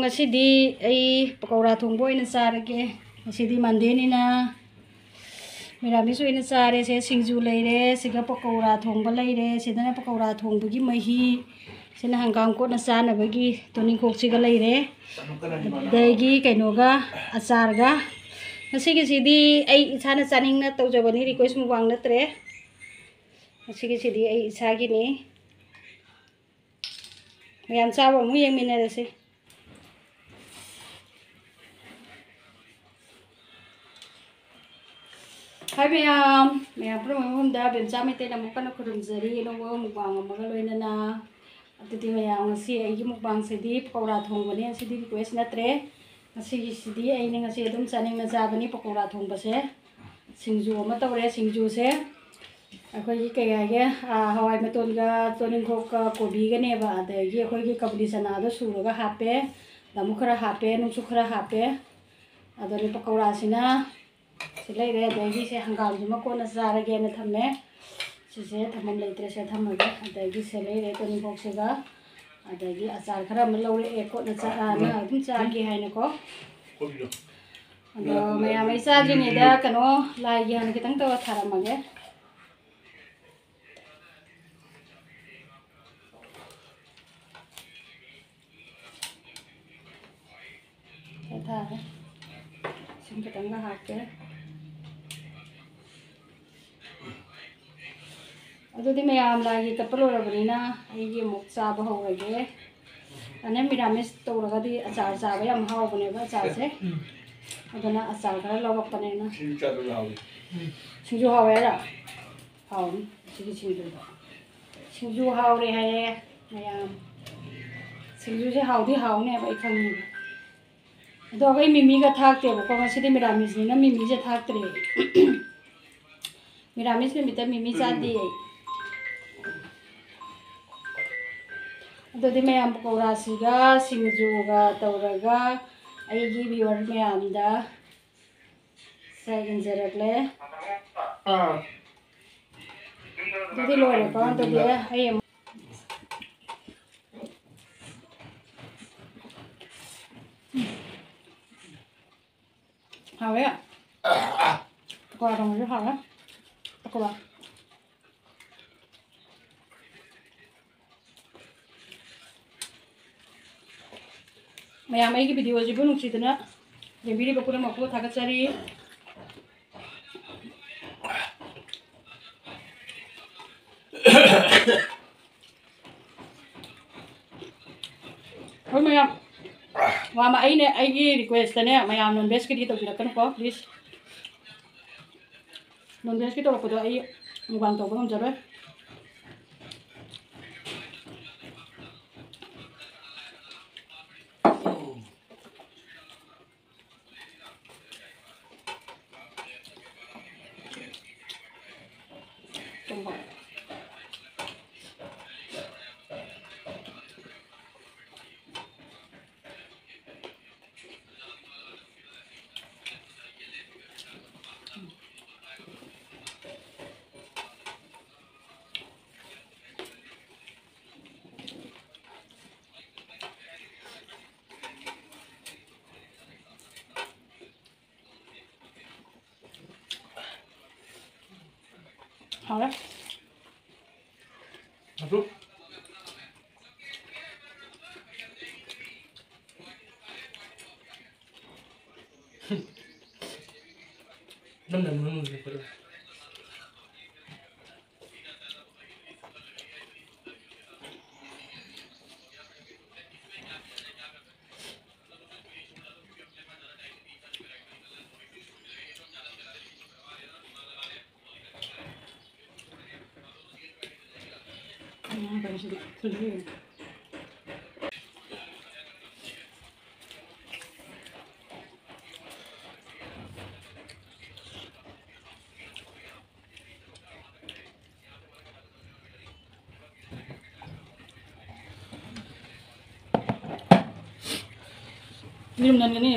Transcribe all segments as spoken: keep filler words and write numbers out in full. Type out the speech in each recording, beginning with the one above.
ꯉꯁꯤꯗꯤ ꯑꯩ ꯄꯀꯧꯔꯥ ꯊꯣꯡꯕ ꯑꯣꯏꯅ ꯆꯥꯔꯒꯦ꯫ ꯉꯁꯤꯗꯤ ꯃꯟꯗꯦꯅꯤꯅ ꯃꯤꯔꯥꯃꯤꯁ ꯑꯣꯏꯅ ꯆꯥꯔꯦ꯫ ꯁꯦ ꯁꯤꯡꯖꯨ ꯂꯩꯔꯦ, ꯁꯤꯒ ꯄꯀꯧꯔꯥ ꯊꯣꯡꯕ ꯂꯩꯔꯦ, ꯁꯤꯗꯅ ꯄꯀꯧꯔꯥ ꯊꯣꯡꯕꯒꯤ ꯃꯍꯤ, ꯁꯤꯅ ꯍꯪꯒꯥꯝ ꯀꯣꯠꯅ ꯆꯥꯅꯕꯒꯤ ꯇꯣꯅꯤꯡꯈꯣꯛꯁꯤꯒ ꯂꯩꯔꯦ, ꯑꯗꯒꯤ ꯀꯩꯅꯣꯒ, ꯑꯆꯥꯔꯒ꯫ ꯉꯁꯤꯒꯤꯁꯤꯗꯤ ꯑꯩ ꯏꯁꯥꯅ ꯆꯥꯅꯤꯡꯅ ꯇꯧꯖꯕꯅꯤ, request ꯃꯨꯛꯕꯥꯡ ꯅꯠꯇ꯭ꯔꯦ꯫ ꯉꯁꯤꯒꯤꯁꯤꯗꯤ ꯑꯩ ꯏꯁꯥꯒꯤꯅꯤ꯫ ꯃꯌꯥꯝ ꯆꯥꯕ ꯑꯃꯨꯛ ꯌꯦꯡꯃꯤꯟꯅꯔꯁꯤ꯫ ꯍꯥꯏ ꯃꯌꯥꯝ, ꯃꯌꯥꯝ ꯄꯨꯝꯅꯃꯛ ꯃꯐꯝꯗ ꯕꯦꯝꯆꯥ ꯃꯩꯇꯩꯅ ꯑꯃꯨꯛ ꯀꯟꯅ ꯈꯨꯔꯨꯝꯖꯔꯤ꯫ ꯑꯅꯧꯕ ꯃꯨꯛꯕꯥꯡ ꯑꯃꯒ ꯂꯣꯏꯅꯅ꯫ ꯑꯗꯨꯗꯤ ꯃꯌꯥꯝ, ꯉꯁꯤ ꯑꯩꯒꯤ ꯃꯨꯛꯕꯥꯡꯁꯤꯗꯤ ꯄꯀꯧꯔꯥ ꯊꯣꯡꯕꯅꯦ꯫ ꯉꯁꯤꯗꯤ request ꯅꯠꯇ꯭ꯔꯦ꯫ ꯉꯁꯤꯒꯤꯁꯤꯗꯤ ꯑꯩꯅ ꯉꯁꯤ ꯑꯗꯨꯝ ꯆꯥꯅꯤꯡꯅ ꯆꯥꯕꯅꯤ ꯄꯀꯧꯔꯥ ꯊꯣꯡꯕꯁꯦ꯫ ꯁꯤꯡꯖꯨ ꯑꯃ ꯇꯧꯔꯦ꯫ ꯁꯤꯡꯖꯨꯁꯦ ꯑꯩꯈꯣꯏꯒꯤ ꯀꯩ ꯍꯥꯏꯒꯦ, ꯑꯥ, ꯍꯋꯥꯏ ꯃꯇꯣꯟꯒ ꯇꯣꯅꯤꯡꯈꯣꯛꯀ ꯀꯣꯕꯤꯒꯅꯦꯕ, ꯑꯗꯒꯤ ꯑꯩꯈꯣꯏꯒꯤ ꯀꯕꯨꯂꯤ ꯆꯅꯥꯗꯣ ꯁꯨꯔꯒ ꯍꯥꯞꯄꯦ, ꯂꯃꯨ ꯈꯔ ꯍꯥꯞꯄꯦ, ꯅꯨꯡꯁꯨ ꯈꯔ ꯍꯥꯞꯄꯦ꯫ ꯑꯗꯨꯅꯤ ꯄꯀꯧꯔꯥꯁꯤꯅ ꯁꯤ ꯂꯩꯔꯦ, ꯑꯗꯒꯤ ꯁꯦ ꯍꯪꯒꯥꯝꯁꯤꯃ ꯀꯣꯟꯅ ꯆꯥꯔꯒꯦꯅ ꯊꯝꯃꯦ꯫ ꯁꯤꯁꯦ ꯊꯝꯐꯝ ꯂꯩꯇ꯭ꯔꯦ, ꯁꯦ ꯊꯝꯃꯒꯦ꯫ ꯑꯗꯒꯤ ꯁꯦ ꯂꯩꯔꯦ ꯇꯣꯅꯤꯡꯈꯣꯛꯁꯤꯒ, ꯑꯗꯒꯤ ꯑꯆꯥꯔ ꯈꯔ ꯑꯃ ꯂꯧꯔꯛꯑꯦ, ꯀꯣꯟꯅ ꯆꯥ-, ꯑꯥ, ꯅꯪ ꯑꯗꯨꯝ ꯆꯥꯒꯦ ꯍꯥꯏꯅꯀꯣ꯫ ꯑꯗꯣ ꯃꯌꯥꯝ ꯑꯩ ꯆꯥꯗ꯭ꯔꯤꯉꯩꯗ ꯀꯩꯅꯣ, ꯂꯥꯏꯒꯤ ꯍꯥꯟꯅ ꯈꯤꯇꯪ ꯇꯧꯔ ꯊꯥꯔꯝꯃꯒꯦ꯫ ꯁꯤ ꯊꯥꯔꯦ꯫ ꯏꯁꯤꯡ ꯈꯤꯇꯪꯒ ꯍꯥꯞꯀꯦ꯫ ꯑꯗꯨꯗꯤ ꯃꯌꯥꯝ ꯂꯥꯏꯒꯤ ꯀꯠꯄ ꯂꯣꯏꯔꯕꯅꯤꯅ ꯑꯩꯒꯤ ꯑꯃꯨꯛ ꯆꯥꯕ ꯍꯧꯔꯒꯦ꯫ ꯑꯅꯦ ꯃꯤꯔꯥꯃꯤꯁ ꯇꯧꯔꯒꯗꯤ ꯑꯆꯥꯔ ꯆꯥꯕ ꯌꯥꯝ ꯍꯥꯎꯕꯅꯦꯕ, ꯑꯆꯥꯔꯁꯦ꯫ ꯎꯝ꯫ ꯑꯗꯨꯅ ꯑꯆꯥꯔ ꯈꯔ ꯂꯧꯔꯛꯄꯅꯦꯅ꯫ ꯁꯤꯡꯖꯨ ꯆꯥꯕ ꯍꯥꯎꯋꯤ꯫ ꯁꯤꯡꯖꯨ ꯍꯥꯎꯋꯦ ꯍꯥꯏꯔꯣ? ꯍꯥꯎꯅꯤ ꯁꯤꯒꯤ ꯁꯤꯡꯖꯨꯗꯣ꯫ ꯁꯤꯡꯖꯨ ꯍꯥꯎꯔꯦ ꯍꯥꯏꯌꯦ ꯃꯌꯥꯝ꯫ ꯁꯤꯡꯖꯨꯁꯦ ꯍꯥꯎꯗꯤ ꯍꯥꯎꯅꯦꯕ ꯑꯩ ꯈꯪꯉꯦꯕ꯫ ꯑꯗꯣ ꯑꯩꯈꯣꯏ ꯃꯤꯃꯤꯒ ꯊꯥꯛꯇꯦꯕꯀꯣ, ꯉꯁꯤꯗꯤ ꯃꯤꯔꯥꯃꯤꯁꯅꯤꯅ ꯃꯤꯃꯤꯁꯦ ꯊꯥꯛꯇ꯭ꯔꯦ꯫ ꯃꯤꯔꯥꯃꯤꯁ ꯅꯨꯃꯤꯠꯇ ꯃꯤꯃꯤ ꯆꯥꯗꯦ ꯑꯩ꯫ ꯑꯗꯨꯗꯤ ꯃꯌꯥꯝ ꯄꯀꯧꯔꯥꯁꯤꯒ ꯁꯤꯡꯖꯨꯒ ꯇꯧꯔꯒ ꯑꯩꯒꯤ viewer ꯃꯌꯥꯝꯗ ꯁꯦ ꯏꯟꯖꯔꯛꯂꯦ꯫ ꯑꯥ꯫ ꯑꯗꯨꯗꯤ ꯂꯣꯏꯔꯦꯀꯣ꯫ ꯑꯗꯨꯗꯤ ꯑꯩ ꯑꯃꯨꯛ ꯍꯥꯎꯋꯦ꯫ ꯄꯀꯣꯔꯥ ꯊꯣꯡꯕꯁꯨ ꯍꯥꯎꯋꯦ꯫ ꯄꯀꯣꯔꯥ꯫ ꯃꯌꯥꯝ ꯑꯩꯒꯤ video ꯁꯤꯕꯨ ꯅꯨꯡꯁꯤꯗꯨꯅ ꯌꯦꯡꯕꯤꯔꯤꯕ ꯄꯨꯝꯅꯃꯛꯄꯨ ꯊꯥꯒꯠꯆꯔꯤ꯫ ꯍꯣꯏ ꯃꯌꯥꯝ, ꯋꯥ ꯑꯃ, ꯑꯩꯅ, ꯑꯩꯒꯤ request ꯇꯅꯦ ꯃꯌꯥꯝ, non veg ꯀꯤꯗꯤ ꯇꯧꯕꯤꯔꯛꯀꯅꯨꯀꯣ, please꯫ Non veg ꯀꯤ ꯇꯧꯔꯛꯄꯗꯣ ꯑꯩ mukbang ꯇꯧꯕ ꯉꯝꯖꯔꯣꯏ꯫ ꯍꯥꯎꯔꯦ꯫ ꯑꯗꯨ ꯅꯝꯅ ꯅꯝꯅ ꯅꯝꯅ ꯅꯝꯅ꯫ ꯌꯦꯔꯨꯝ ꯅꯟꯒꯅꯤ꯫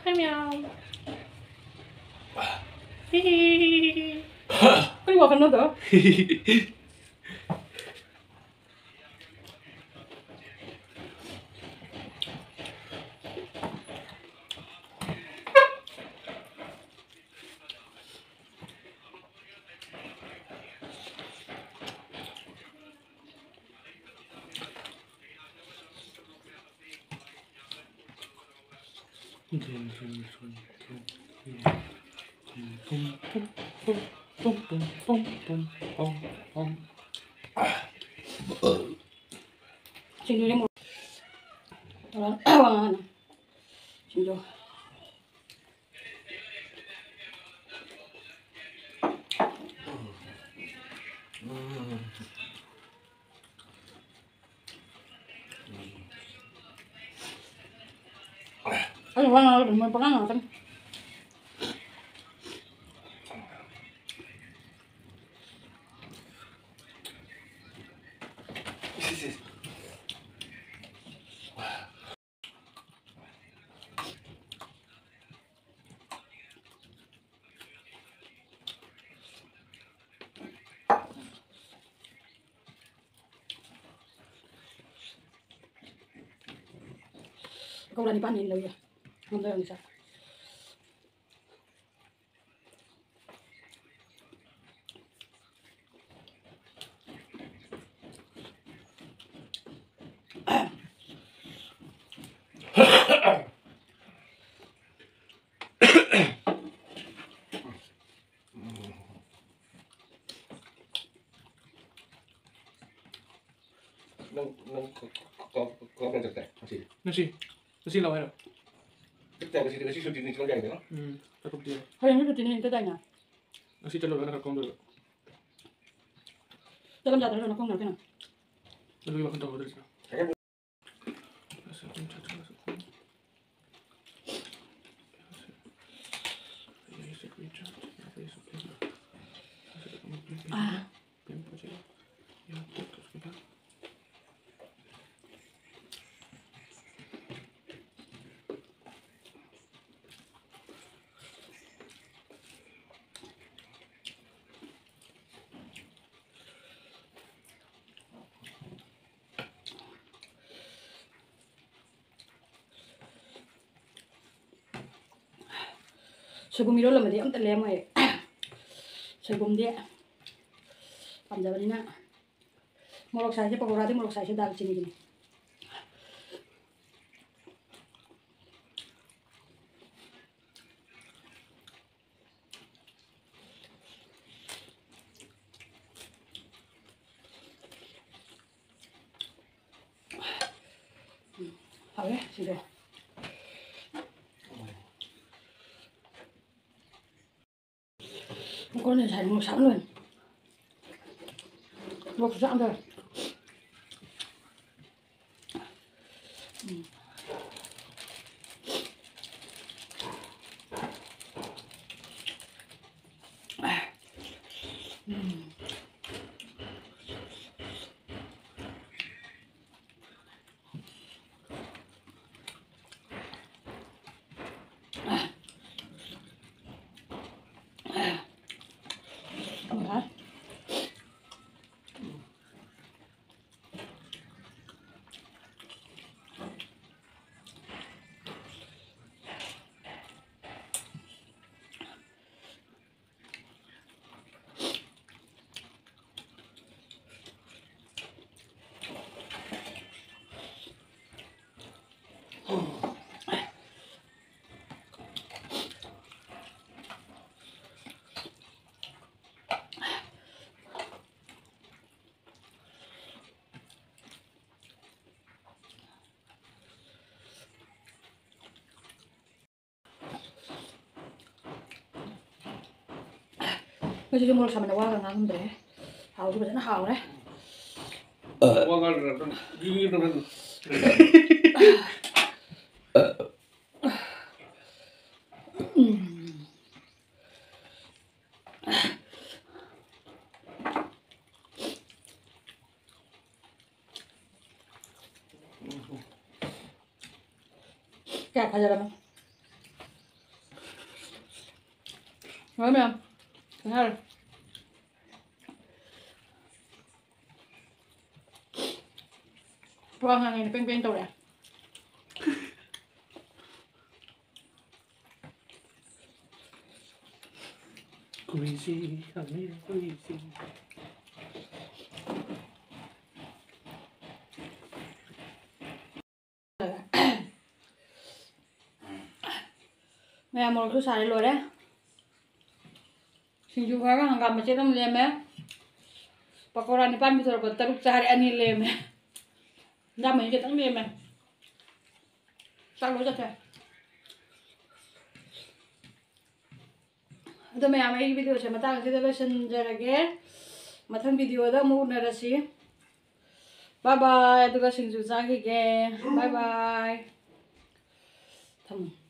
ꯍꯥꯏ ꯃꯌꯥꯝ꯫ ꯍꯤ ꯍꯤ ꯍꯤ ꯍꯤ ꯍꯤ꯫ ꯀꯔꯤ ꯋꯥꯈꯜꯅꯣ ꯑꯗꯣ? ꯁꯤꯡꯖꯨꯁꯦ ꯃꯣꯔꯣꯛ ꯇꯧꯔꯒ ꯋꯥ ꯉꯥꯡꯉꯅꯤ꯫ ꯁꯤꯡꯖꯨ꯫ ꯑꯩ ꯋꯥ ꯉꯥꯡꯕꯗ ꯃꯣꯏ ꯄꯉꯥꯡ ꯉꯥꯡꯉꯛꯀꯅꯤ꯫ ꯀꯧꯔꯥ ꯅꯤꯄꯥꯟ ꯍꯦꯟꯅ ꯂꯧꯏ꯫ ꯉꯝꯗꯣꯏꯔꯣ ꯃꯤꯁꯦ? ꯅꯪ, ꯅꯪ ꯀ-, ꯀ-, ꯀ-, ꯀ-, ꯀꯔꯝ ꯀꯥꯟ ꯆꯠꯀꯦ? ꯉꯁꯤ? ꯉꯁꯤ? ꯉꯁꯤ ꯂꯥꯛꯑꯣ ꯍꯥꯏꯔꯣ? ꯆꯠꯇꯦ, ꯉꯁꯤꯗꯤ, ꯉꯁꯤ ꯁꯨꯇꯤꯅꯤ, ꯆꯠꯂꯨ ꯌꯥꯏꯗꯅ? ꯎꯝ, ꯆꯠꯊꯣꯛꯇꯦ꯫ ꯍꯌꯦꯡꯁꯨ ꯁꯨꯇꯤꯅꯤ, ꯍꯌꯦꯡ ꯆꯠꯇꯥꯏꯅꯦ? ꯉꯁꯤ ꯆꯠꯂꯨꯔꯒꯅ ꯈꯔ ꯀꯣꯝꯗꯣꯏꯕ꯫ ꯆꯠꯂꯝꯗꯥꯏꯗ ꯅꯪ ꯀꯣꯝꯅꯔꯛꯀꯅꯣ꯫ ꯑꯗꯨꯒꯤ ꯋꯥꯈꯜ ꯇꯧꯒꯗꯧꯔꯤꯁꯤꯅ꯫ ꯁꯣꯏꯕꯨꯝ ꯏꯔꯣꯜꯂꯝꯃꯗꯤ ꯑꯝꯇ ꯂꯦꯝꯃꯣꯏ꯫ ꯁꯣꯏꯕꯨꯝꯗꯤ ꯄꯥꯝꯖꯕꯅꯤꯅ꯫ ꯃꯣꯔꯣꯛ ꯁꯥꯏꯁꯦ, ꯄꯀꯧꯔꯥꯗꯤ ꯃꯣꯔꯣꯛ ꯁꯥꯏꯁꯦ ꯗꯥꯜ ꯆꯤꯅꯤꯒꯤꯅꯤ꯫ ꯍꯥꯎꯔꯦ ꯁꯤꯗꯣ꯫ ꯃꯀꯣꯟ ꯉꯁꯥꯏ ꯃꯣꯔꯣꯛ ꯁꯥꯕ ꯂꯣꯏꯔꯦ꯫ ꯃꯣꯔꯣꯛꯁꯨ ꯆꯥꯝꯗꯔꯦ꯫ ꯎꯝ꯫ ꯎꯝ꯫ ꯉꯁꯤꯁꯨ ꯃꯣꯔꯣꯛ ꯁꯥꯃꯟꯗ ꯋꯥꯒ ꯉꯥꯡꯉꯝꯗ꯭ꯔꯦ꯫ ꯍꯥꯎꯁꯨ ꯐꯖꯅ ꯍꯥꯎꯔꯦ꯫ ꯋꯥ ꯉꯥꯡꯗ꯭ꯔꯕ ꯅꯪ? ꯌꯦꯡꯉꯤꯗ꯭ꯔꯕ ꯅꯪ? ꯎꯝ꯫ ꯀꯌꯥ ꯐꯖꯔꯕ? ꯂꯣꯏ ꯃꯌꯥꯝ ꯊꯦꯡꯅꯔꯦ꯫ ꯋꯥ ꯉꯥꯡꯉꯦꯅ ꯄꯦꯡ ꯄꯦꯡ ꯇꯧꯔꯦ꯫ ꯀꯨꯏꯁꯤ ꯈꯪꯉꯦ ꯀꯨꯏꯁꯤ꯫ ꯃꯌꯥꯝ ꯃꯣꯔꯣꯛꯁꯨ ꯁꯥꯔꯦ ꯂꯣꯏꯔꯦ꯫ ꯁꯤꯡꯖꯨ ꯈꯔꯒ ꯍꯪꯒꯥꯝ ꯃꯆꯦꯠ ꯑꯃ ꯂꯦꯝꯃꯦ꯫ ꯄꯀꯧꯔꯥ ꯅꯤꯄꯥꯟ ꯄꯨꯊꯣꯔꯛꯄ ꯇꯔꯨꯛ ꯆꯥꯔꯦ, ꯑꯅꯤ ꯂꯦꯝꯃꯦ꯫ ꯍꯤꯟꯖꯥꯡ ꯃꯍꯤ ꯈꯤꯇꯪ ꯂꯦꯝꯃꯦ꯫ ꯆꯥꯛ ꯂꯣꯏ ꯆꯠꯈ꯭ꯔꯦ꯫ ꯑꯗꯣ ꯃꯌꯥꯝ, ꯑꯩꯒꯤ videoꯁꯦ ꯃꯇꯥꯡ ꯑꯁꯤꯗ ꯂꯣꯏꯁꯤꯟꯖꯔꯒꯦ꯫ ꯃꯊꯪ videoꯗ ꯑꯃꯨꯛ ꯎꯅꯔꯁꯤ꯫ Bye bye꯫ ꯑꯗꯨꯒ ꯁꯤꯡꯖꯨ ꯆꯥꯈꯤꯒꯦ꯫ Bye bye꯫ ꯊꯝꯃꯣ꯫